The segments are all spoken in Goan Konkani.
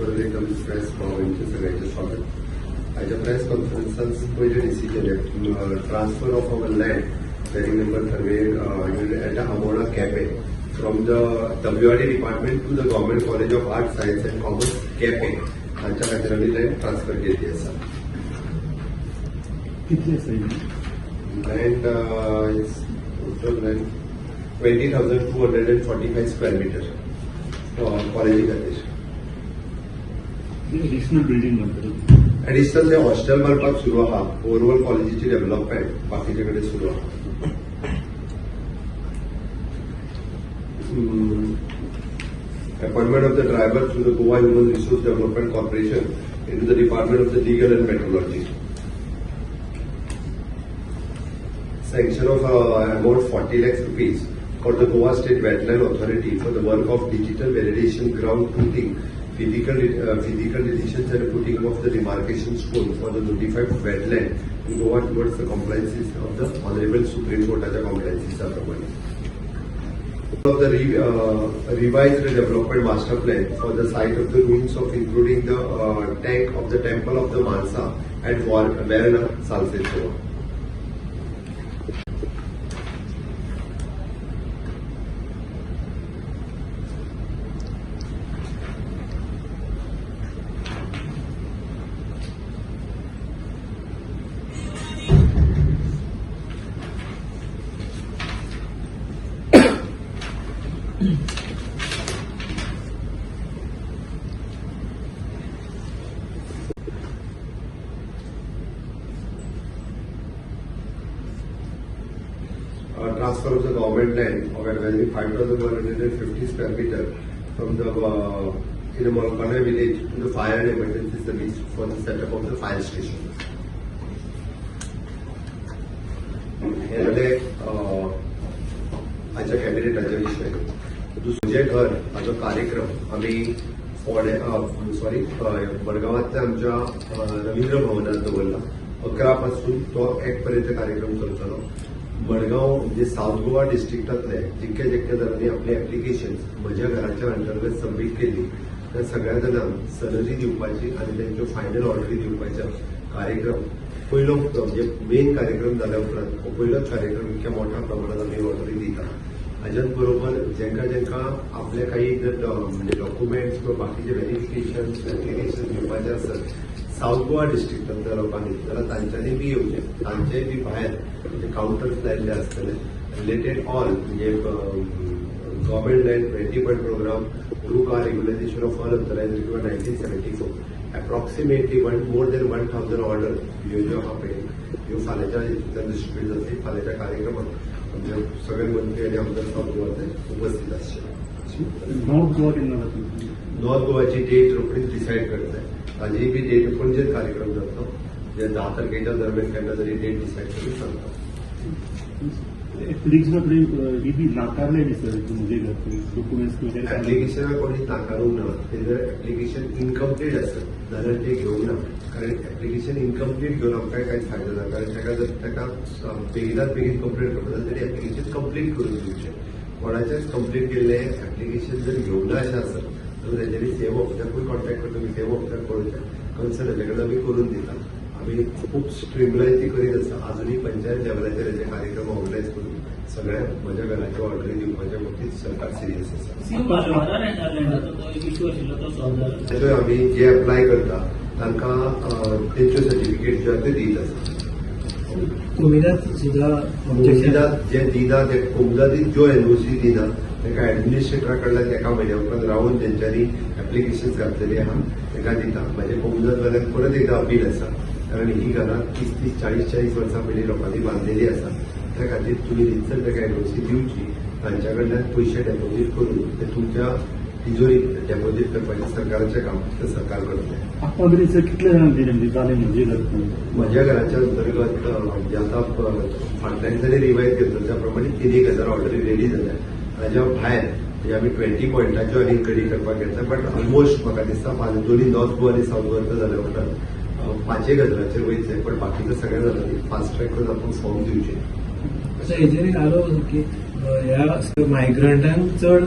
परत एकदा प्रेस भावांचे सगळ्यांचे स्वागत. आयच्या प्रेस कॉन्फरन्सान पयलें decision, transfer of our land bearing number survey at Amona, Quepem from the WRD department to the Government College of Art, Science and Commerce, Quepem, हांच्या खातीर आमी लँड ट्रान्सफर केल्ली आसा. कितले आसा? Land is total land 20,245 square meter कॉलेजी खातीर. एडिशनल बिल्डिंग म्हणटा? एडिशनल ते हॉस्टेल बांदपाक सुरू आहा. ओवरऑल कॉलेजीची डेव्हलपमेंट बाकीचे कडेन सुरू आहा. Appointment of the driver through the Goa Human Resource Development Corporation into the Department of the Legal and Metrology. Sanction of amount 40 lakhs rupees for the Goa State Wetland Authority for the work of digital validation, ground truthing, physical deletions and putting of the demarcation stone for the notified wetland in Goa towards the compliances of the Honorable Supreme Court compliances प्रमाणे. Of the revised development master plan for the site of the ruins of including the tank of the temple of the Mansa at Verna, Salcete, Goa. Transfer of the government land of advisory 5,150 square meter from the in the Molcona village to the fire and emergency service for the setup of the fire station. हे जाले आयच्या कॅबिनेटाचे विशय. दुसरें, घर हाचो कार्यक्रम आमी फोंडे, सॉरी, मडगांवांतल्या आमच्या रवींद्र भवनात दवरला. 11 पासून तो 1 पर्यंत कार्यक्रम चलतलो. मडगांव म्हणजे सावथ गोवा डिस्ट्रिक्टांतले जितके जितके जाणांनी आपले एप्लिकेशन म्हज्या घराच्या अंतर्गत सबमीट केली, त्या सगळ्या जाणांक सनदी दिवपाची आनी तेंच्यो फायनल ऑर्डरी दिवपाचो कार्यक्रम पयलो, म्हणजे मेन कार्यक्रम जाल्या उपरांत हो पयलोच कार्यक्रम इतक्या मोठ्या प्रमाणात आमी ऑर्डरी दिता. हाज्याच बरोबर जेंका जेंका आपले काही जर म्हणजे डॉक्युमेंट्स किंवा बाकीचे व्हेरिफिकेशन एप्लिकेशन दिवपाचे आसत सावथ गोवा डिस्ट्रिक्टांतल्या लोकांनी, जाल्यार तांच्यांनी बी येवचें. तांचेय बी भायर म्हणजे कावंटर्स लायिल्ले आसतले रिलेटेड ऑल, म्हणजे government land, 20 point program, RUCA, Regularisation of Unauthorised किंवा 1974. Approximately one more than 1,000 order ह्यो ज्यो आहा पळय, ह्यो फाल्यांच्या हितूंतल्यान डिस्ट्रिब्यूट जातली. फाल्यांच्या कार्यक्रमाक आमचे सगळे मंत्री आनी आमदार सावथ गोवाचे उपस्थित आसचे. नॉर्थ गोवा केन्ना जातली? नॉर्थ गोवाची डेट रोखडीच डिसायड करतले. ताजीय बी डेट पणजेच कार्यक्रम जातलो, जे 10 तारखेच्या दरम्यान केन्ना तरी डेट डिसायड करून सांगता. एप्लिकेशना तरी ही बी नाकारले दिसता म्हजे घर डॉक्युमेंट्स किंवा? एप्लिकेशनाक कोणी नाकारूंक ना. ते जर एप्लिकेशन इनकम्प्लीट आसत जाल्यार ते घेवंक ना, कारण एप्लिकेशन इनकम्प्लीट घेवन आमकां कांयच फायदो ना. कारण ताका जर ताका बेगिनात बेगीन कंप्लीट करता जाल्यार तेणी एप्लिकेशन कंप्लीट करून दिवचें. कोणाचेच कंप्लीट केल्लें एप्लिकेशन जर घेवंक ना अशें आसत जाल्यार तेंच्यांनी सीएम ऑफिसाकूय कॉन्टॅक्ट करता. तुमी सीएम ऑफिसाक कळोवचें, कन्सर्न हेजे कडेन आमी करून दिता. आमी खूब स्ट्रीमलायन ती करीत आसा. आजुनूय पंचायत लेवलाचेर हेजे कार्यक्रम ऑर्गनायज करून सगळ्या म्हज्या घराच्यो ऑर्डरी दिवपाच्या बाबतीत सरकार सिरियस आसा. सीएम, बारवारा लँडाचो तो एक इशू आशिल्लो, तो सॉल्व जाला? ताचो आमी जे अप्लाय करता तांकां तेंच्यो सर्टिफिकेट ज्यो आसा त्यो दीत आसा. कोविडात सुद्धा ऑब्जेक्शन? कोमुनिदाद जे दिना ते कोमुनिदादीत ज्यो एनओसी दिना, तांकां एडमिनिस्ट्रेटरा कडल्यान एका म्हयन्या उपरांत रावन तेंच्यांनी एप्लिकेशन्स घातलेली आहा, तांकां दिता. म्हाजे कोमुनिदाद वाल्यांक परत एकदां अपील आसा, कारण ही घरां 30 30, 40 40 वर्सां पयलीं लोकांनी बांदलेली आसा. त्या खातीर तुमी रितसर ताका एनओसी दिवची. तांच्या कडल्यान पयशे डेपॉझीट करून ते तुमच्या तिजोरीत डेपॉझीट करपाचें सरकाराचें काम, तें सरकार करतलें. आतां मेरेन सर कितले जाणांक दिले, म्हणजे जाले म्हणजे घर? म्हज्या घराच्या अंतर्गत म्हणजे आतां फाटल्या दिसांनी रिवायज केल्लो त्या प्रमाणे 3,000 ऑर्डरी रेडी जाल्या. ताज्या भायर म्हणजे आमी 20 पॉयंटाच्यो आनी रेडी करपाक घेतल्या, बट ऑलमोस्ट म्हाका दिसता पांच दोनी नॉर्थ गोवा आनी सावथ गोवा जाल्या उपरांत 5,000 वयतले, पण बाकीच्या सगळ्या जाणांनी फास्ट ट्रॅक करून आपूण फॉर्म दिवचे. अच्छा, हेजेर एक आरोप आसा की ह्या मायग्रंटांक चड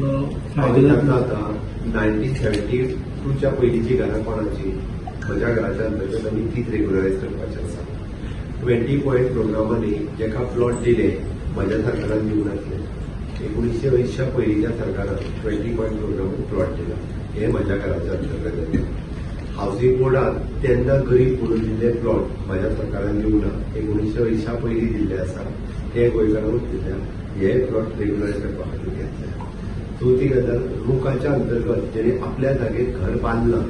फायदो हांवें जातलो. तांकां आतां 1970 टूच्या पयलींची घरां कोणाची म्हज्या घराच्या अंतर्गत आमी तीच रेग्युलरायज करपाची आसा. 20 पॉयंट प्रोग्रामांनी जेका प्लॉट दिले म्हज्या सरकारान दिवंक नासले. 1980 पयलींच्या सरकारान 20 पॉयंट प्रोग्रामान प्लॉट दिला, हे म्हज्या घराच्या अंतर्गत येता. हावसिंग बोर्डान तेन्ना गरीब म्हणून दिल्ले प्लॉट म्हज्या सरकारान दिवंक ना, 1980 पयलीं दिल्ले आसा, ते गोंयकारांकूच दिल्या. हे प्लॉट रेग्युलरायज करपा खातीर घेतले. चवथी गजाल, रुखाच्या अंतर्गत जेणे आपल्या जागेर घर बांदलां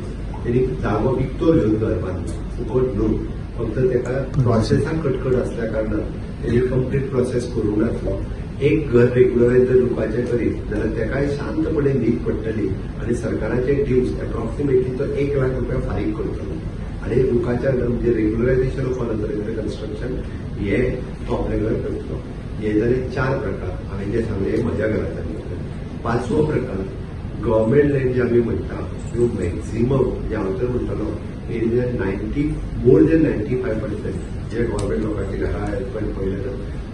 तेणी जागो विकतो घेवन घर बांदला, फुकट न्हू, फक्त तेका प्रोसेसाक कटकट असल्या कारणान तेणी कंप्लीट प्रोसेस करूंक नासलो. एक घर रेग्युलरायज जर रुखाचें करीत जाल्यार तेकाय शांतपणे न्हीद पडटली आनी सरकाराचे ड्यूज एप्रॉक्सिमेटली तो 1 लाख रुपया फारीक करतलो. आनी रुखाच्या अंडर म्हणजे रेग्युलरायझेशन ऑफ अनऑथरायज्ड कन्स्ट्रक्शन हे तो आपलें घर करतलो. हे जाले 4 प्रकार हांवें जे सांगले म्हज्या घराच्या भितर. पांचवो प्रकार, गव्हर्मेंट लँड जे आमी म्हणटा त्यो मॅक्झिमम, म्हणजे हांव तर म्हणटलो it is 90 more than 95% J government लोकांची घरां आहेत पळय पळयलें ना,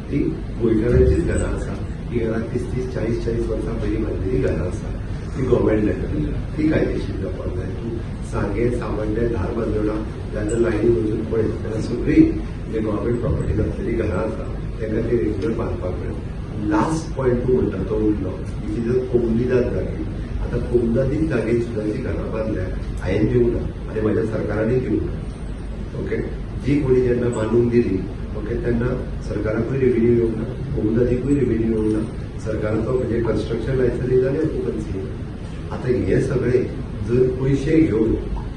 ती गोंयकारांचीच घरां आसा. ती घरां 30-30, 40-40 वर्सां पयलीं बांदिल्ली घरां आसा, ती गव्हर्मेंट लँड, ती कायदेशीर जावपाक जाय. तूं सांगें, सावड्डें, धारबांदोडा जाल्यार लायनी वचून पळयत जाल्यार सगळीं जे गव्हर्मेंट प्रॉपर्टीज आसलेली घरां आसा तांकां ती रेग्युलर बांदपाक मेळटा. लास्ट पॉयंट तूं म्हणटा तो उरलो which is कोमुनिदाद जागे. आतां कोमुनिदादीच जागेर सुद्दां जी घरां बांदल्या हांवें दिवंक ना आनी म्हज्या सरकारानय दिवंक ना. ओके, जी कोणी जेन्ना बांदूंक दिली ओके तेन्ना सरकाराकूय रेवेन्यू येवंक ना, कोमुनिदादीकूय रेवेन्यू येवंक ना, सरकाराचो म्हणजे कन्स्ट्रक्शन लायसन्स आनी ऑक्युपन्सी. आतां हे सगळे जर पयशे घेवन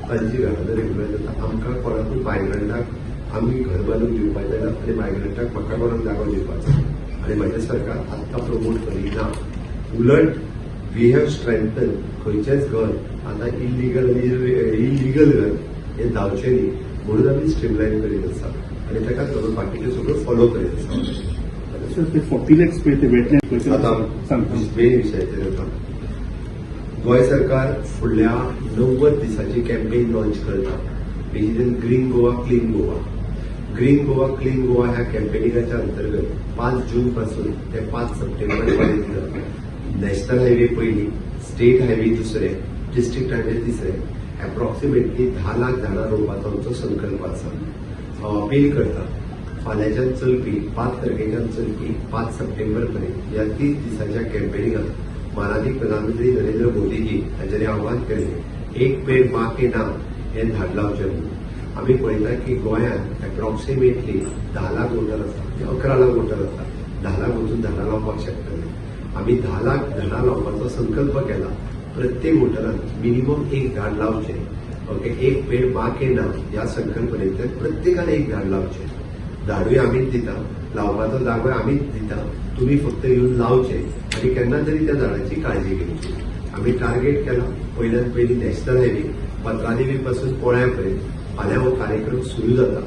तांची घरां जर रेग्युलर जाता, आमकां कोणाकूय मायग्रंटाक आमी घर बांदून दिवपाचें ना आनी मायग्रंटाक म्हाका कोणाक जागो दिवपाचो ना आनी म्हजें सरकार आत्तां प्रमोट करिना. उलट we have strengthen खंयचेंच घर आतां इलिगल आनी इलिगल घर हें जावचें न्ही म्हणून आमी स्ट्रीमलायन करीत आसा आनी ताकाच लागून बाकीच्यो सगळ्यो फॉलो करीत आसा. सर, ते 40 लॅक्स पळय ते वेटलँड पळय आतां सांगता. मेन विशयाचेर येता. गोंय सरकार फुडल्या 90 दिसांची कॅम्पेन लॉन्च करता, which is green Goa clean Goa. Green Goa clean Goa ह्या कॅम्पेनिंगाच्या अंतर्गत 5 जून पासून ते 5 सप्टेंबर पर्यंत नॅशनल हायवे पयली, स्टेट हायवे दुसरे, डिस्ट्रिक्ट हायवे तिसरे, एप्रॉक्सिमेटली 10 लाख झाडां रोवपाचो आमचो संकल्प आसा. हांव अपील करता, फाल्यांच्यान चलपी 5 तारखेच्यान चलपी 5 सप्टेंबर पर्यंत ह्या 30 दिसांच्या कॅम्पेनिंगाक मानादीक प्रधानमंत्री नरेंद्र मोदीजी हांच्यांनी आव्हान केल्लें एक पेड माँ के नाम हें झाड लावचें म्हणून. आमी पळयता की गोंयांत एप्रॉक्सिमेटली 10 लाख वोटर आसा, 11 लाख वोटर आसा. 10 लाख वचून झाडां लावपाक शकतले. आमी 10 लाख झाडां लावपाचो संकल्प केला. प्रत्येक वोटरान मिनिमम एक झाड लावचें. ओके, एक पेड माँ के नाम ह्या संकल्पनेंतल्यान प्रत्येकान एक झाड लावचें. झाडूय आमीच दिता, लावपाचो जागोय आमीच दिता, तुमी फक्त येवन लावचें आनी केन्ना तरी त्या झाडाची काळजी घेवची. आमी टार्गेट केला पयल्यान पयलीं नॅशनल हायवे पत्रादेवी पासून पोळ्या पर्यंत. फाल्यां हो कार्यक्रम सुरू जाता.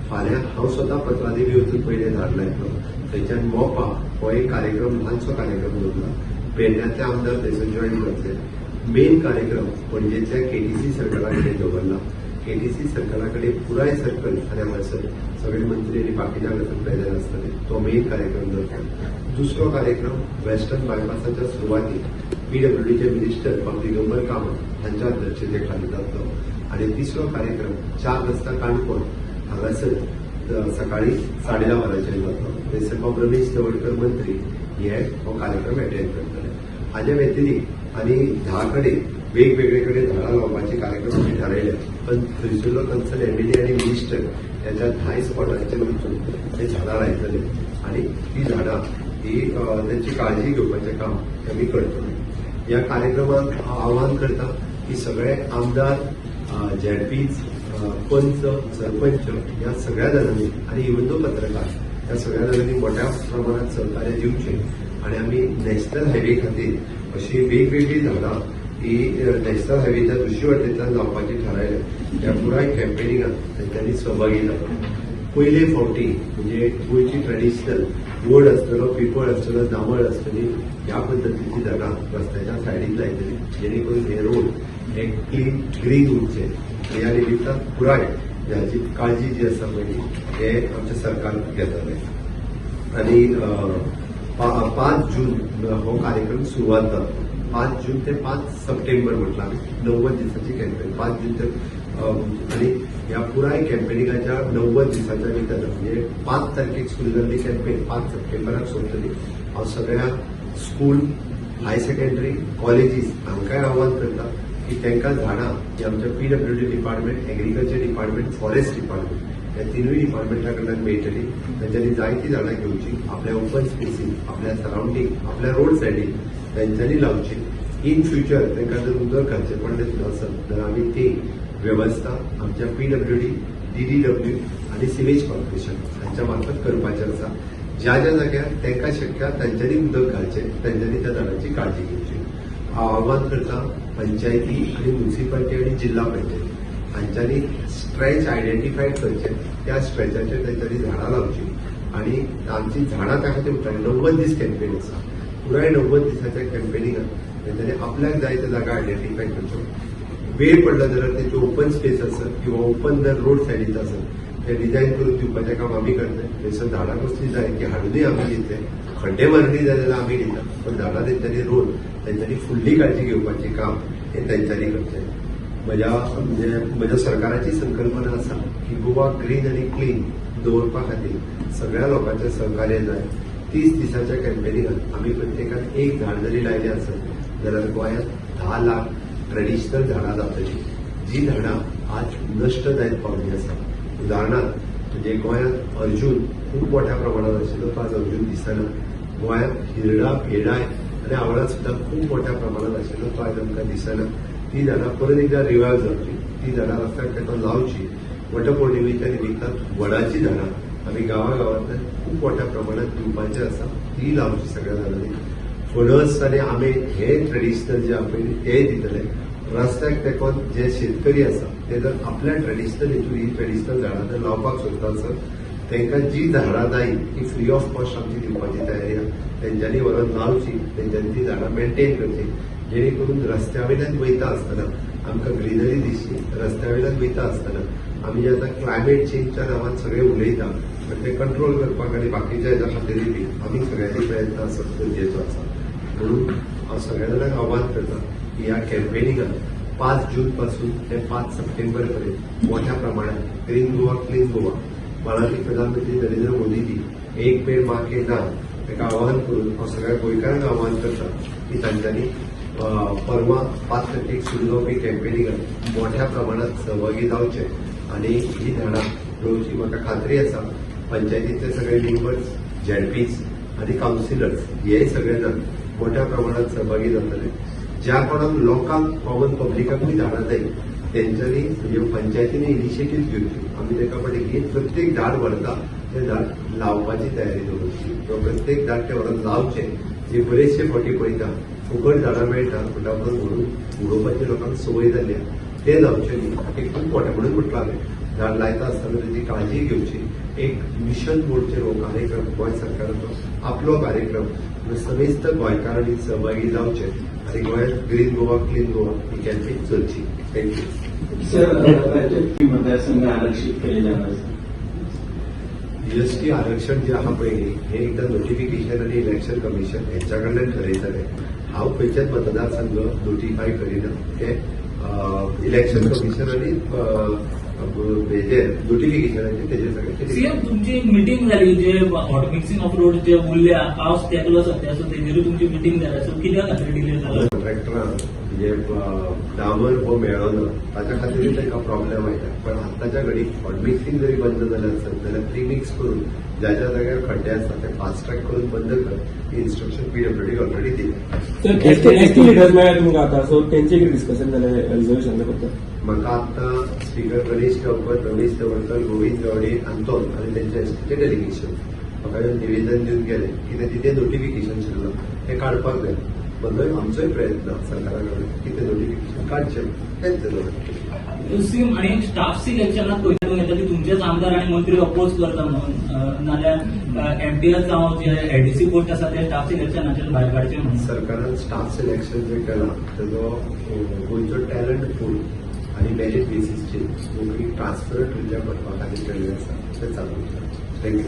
फाल्यां हांव स्वता पत्रादेवी वचून पयलें झाड लायतलो. थंयच्यान मोपा हो एक कार्यक्रम, ल्हानसो कार्यक्रम दवरला. पेडण्यातले आमदार थंयसर जॉयन जातले. मेन कार्यक्रम पणजेंतल्या केटीसी सर्कला कडेन दवरला. केटीसी सर्कला कडेन पुराय सर्कल आनी हांगासर सगळे मंत्री आनी बाकीचे हांगासर प्रेझेंट आसतले. तो मेन कार्यक्रम जातलो. दुसरो कार्यक्रम वेस्टर्न बायपासाच्या सुरवातीक पीडब्ल्यूडीचे मिनिस्टर बाब दिगंबर कामत हांच्या अध्यक्षते खाली जातलो. आनी तिसरो कार्यक्रम 4 रस्ता काणकोण हांगासर सकाळी 10:30 वरांचेर जातलो. थंयसर बाब रमेश तवडकर मंत्री हे हो कार्यक्रम एटेंड करतले. हाजे व्यतिरिक्त आनी 10 कडेन वेगवेगळे कडेन झाडां लावपाचे कार्यक्रम आमी थारायले, पण थंयसरलो कन्सर्न एमएलए आनी मिनिस्टर ह्याच्या 10 स्पॉटांचेर वचून ते झाडां लायतले आनी ती झाडां ही तांची काळजी घेवपाचें काम आमी करतले. ह्या कार्यक्रमाक हांव आव्हान करता की सगळे आमदार, झेडपीज, पंच, सरपंच ह्या सगळ्या जाणांनी आनी इवन दो पत्रकार ह्या सगळ्या जाणांनी मोठ्या प्रमाणात सहकार्य दिवचें आनी आमी नॅशनल हायवे खातीर अशी वेगवेगळीं झाडां ही नॅशनल हायवेच्या दुसरी वटेंतल्यान लावपाची थारायल्या. ह्या पुराय कॅम्पेनिंगात तांच्यांनी सहभागी जावप. पयले फावटी म्हणजे गोंयची ट्रेडिशनल वड आसतलो, पिपळ आसतलो, जांबळ आसतली, ह्या पद्दतीची झाडां रस्त्याच्या सायडीक लायतली, जेणे करून हे रोड हे क्लीन ग्रीन उरचे. ह्या निमित्तान पुराय ह्याची काळजी जी आसा पळय हे आमचें सरकार घेतलें. आनी 5 जून हो कार्यक्रम सुरवात जातलो. 5 जून ते 5 सप्टेंबर म्हटलं आमी 90 दिसांची कॅम्पेन 5 जून ते आनी ह्या पुराय कॅम्पेनिंगाच्या 90 दिसाच्या भितर म्हणजे 5 तारखेक सुरू जाल्ली कॅम्पेन 5 सप्टेंबराक सोंपतली. हांव सगळ्या स्कूल, हायर सेकंडरी, कॉलेजीस हांकांय आव्हान करता की तांकां झाडां ही आमच्या PWD department, agriculture department, forest department ह्या तिनूय डिपार्टमेंटा कडल्यान मेळटली. तांच्यांनी जायतीं झाडां घेवची, आपल्या ओपन स्पेसीन, आपल्या सरावंडींग, आपल्या रोड सायडीन तांच्यांनी लावची. इन फ्युचर तांकां जर उदक घालचें पडलें सुद्दां आसत जाल्यार आमी ती वेवस्था आमच्या PWD, DDW आनी सिवेज कॉर्पोरेशन हांच्या मार्फत करपाचें आसा. ज्या ज्या जाग्यार तांकां शक्य तांच्यांनी उदक घालचें, तांच्यांनी त्या झाडांची काळजी घेवची. हांव आव्हान करता पंचायती आनी म्युन्सिपालिटी आनी जिल्हा पंचायती हांच्यांनी स्ट्रेच आयडेंटिफाय करचे, त्या स्ट्रेचाचेर तांच्यांनी झाडां लावची आनी आमची झाडां त्या खातीर उरता. 90 दीस कॅम्पेन आसा. पुराय 90 दिसाच्या कॅम्पेनिंगान तांच्यांनी आपल्याक जाय त्या जागा आयडेंटिफाय करच्यो. वेळ पडला जाल्यार तेंचे ओपन स्पेस आसत किंवा ओपन जर रोड सायडीन आसत ते डिझायन करून दिवपाचें काम आमी करतले. थंयसर झाडां कसलीं जाय ती हाडुनूय आमी दितले, खड्डे मारुनूय जाय जाल्यार आमी दिता, पण झाडां तेंच्यांनी रोवन तेंच्यांनी फुडली काळजी घेवपाचें काम हें तेंच्यांनी करचें. म्हज्या सरकाराची संकल्पना आसा की गोवा ग्रीन आनी क्लीन दवरपा खातीर सगळ्या लोकांचें सहकार्य जाय. 30 दिसाच्या कॅम्पेनिंगान आमी प्रत्येकान एक झाड जरी लायलें आसत जाल्यार गोंयांत 10 लाख ट्रेडिशनल झाडां जातली, जी झाडां आज नश्ट जायत पावली आसा. उदाहरणार्थ म्हणजे गोंयांत अर्जुन खूब मोठ्या प्रमाणात आशिल्लो, तो आज अर्जुन दिसना. गोंयांत हिरडा, भेडाय आनी आवळा सुद्दां खूब मोठ्या प्रमाणात आशिल्लो, तो आयज आमकां दिसना. ती झाडां परत एकदा रिवायव जावची, ती झाडां रस्त्याक तेंकोन लावची. वटपौर्णिमेच्या निमित्तान वडाची झाडां आमी गांवागांवांतल्यान खूब मोठ्या प्रमाणात दिवपाचें आसा, ती लावची सगळ्या जाणांनी. फणस आनी आंबे हे ट्रेडिशनल जे आहा पळय तेय दितले. रस्त्याक तेंकोन जे शेतकरी आसा ते जर आपल्या ट्रेडिशनल हितून ही ट्रेडिशनल झाडां जर लावपाक सोदता आसत तांकां जी झाडां जाय ती फ्री ऑफ कॉस्ट आमची दिवपाची तयारी आसा. तेंच्यांनी व्हरोन लावची, तेंच्यांनी ती झाडां मेंटेन करची, जेणे करून रस्त्या वयल्यान वयता आसतना आमकां ग्रिनरी दिसची. रस्त्या वयल्यान वयता आसतना आमी जे आतां क्लायमेट चेंजच्या नांवान सगळे उलयता, पण ते कंट्रोल करपाक आनी बाकीच्या हेच्या खातीरूय बी आमी सगळ्यांनी प्रयत्न आसप गरजेचो आसा. म्हणून हांव सगळ्या जाणांक आव्हान करता की ह्या कॅम्पेनिंगान 5 जून पासून ते 5 सप्टेंबर पर्यंत मोठ्या प्रमाणात ग्रीन गोवा, क्लीन गोवा माननीय प्रधानमंत्री नरेंद्र मोदीजी एक पेड माँ के नाम ताका आव्हान करून हांव सगळ्या गोंयकारांक आव्हान करता की तांच्यांनी परवा 5 तारखेक सुरू जावपी कॅम्पेनिंगान मोठ्या प्रमाणात सहभागी जावचे आनी ही झाडां रोवची. म्हाका खात्री आसा पंचायतींतले सगळे मेंबर्स, झेडपीज आनी कावन्सिलर्स हे सगळे जाण मोठ्या प्रमाणात सहभागी जातले. ज्या कोणाक लोकांक कॉमन पब्लिकाकूय झाडां जाय तेंच्यांनी म्हणजे पंचायतीन इनिशिएटीव घेवची. आमी ताका फटी की प्रत्येक झाड व्हरता तें झाड लावपाची तयारी दवरची किंवा प्रत्येक झाड तें व्हरून लावचें. जे बरेचशे फावटी पळयता फुकट झाडां मेळटा म्हणटा उपरांत व्हरून उडोवपाची लोकांक संवय जाल्ली आसा, तें जावचें न्ही. एक खूब मोठें म्हणून म्हटलां हांवें, झाड लायता आसतना तेजी काळजी घेवची. एक मिशन मोडचेर हो कार्यक्रम गोंय सरकाराचो आपलो कार्यक्रम समेस्त गोंयकारांनी सहभागी जावचे आनी गोंयांत ग्रीन गोवा, क्लीन गोवा ही कॅम्पेन चलची. Thank you. Sir, राज्यात मतदारसंघ आरक्षित केले जाणार? जीएसटी आरक्षण जे आहा पळय न्ही, हे एकदां नोटिफिकेशन आनी इलेक्शन कमिशन हेंच्या कडल्यान ठरयतले. हांव खंयचेच मतदारसंघ नोटिफाय करिना, ते इलेक्शन कमिशन आनी हेजेर नोटिफिकेशनाचेर तेजेर सगळें. सीएम, तुमची एक मिटींग जाली जे हॉट मिक्सिंग ऑफ रोड जे उरल्या, पावस तेकलो सध्या, सो तेजेरूय तुमची मिटींग जाल्या, सो कित्या खातीर डिले जाला? कॉन्ट्रॅक्टरांक म्हणजे डांबर हो मेळना, ताच्या खातीरूय तांकां प्रॉब्लेम येता. पण आतांच्या घडीक हॉट मिक्सिंग जरी बंद जालें आसत जाल्यार प्रिमिक्स करून ज्या ज्या जाग्यार खड्डे आसता ते फास्ट ट्रॅक करून बंद कर ही इन्स्ट्रक्शन पीडब्ल्यूडीक ऑलरेडी दिल्या. सर, एसटी लिडर्स मेळ्ळे तुमकां आतां, सो तेंचे कितें डिस्कशन जालें रिजर्वेशना बद्दल? म्हाका आतां स्पीकर गणेश गांवकर, रमेश तवडकर, गोविंद गावडे, आंतोन आनी तेंच्या एसटीचें डेलिगेशन म्हाका येवन निवेदन दिवन गेलें की तेंचें तें नोटिफिकेशन आशिल्लो तें काडपाक जाय. म्हजोय आमचोय प्रयत्न सरकारा कडेन की तें नोटिफिकेशन काडचें, कॅन्सल जालें. सीएम, आणि स्टाफ सिलेक्शनाक पळयता येता की तुमचेच आमदार आनी मंत्री अपोज करता म्हणून, नाल्यार एमटीएस जावं जे एलडीसी पोस्ट आसा ते स्टाफ सिलेक्शनाचेर भायर काडचे म्हणून. सरकारान स्टाफ सिलेक्शन जे केलां तेजो गोंयचो टॅलंट पूल आनी मेरीट बेसीसचेर नोकरी ट्रान्सपरंट रित्या करपा खातीर केल्लें आसा, तें चालू उरता. Thank you.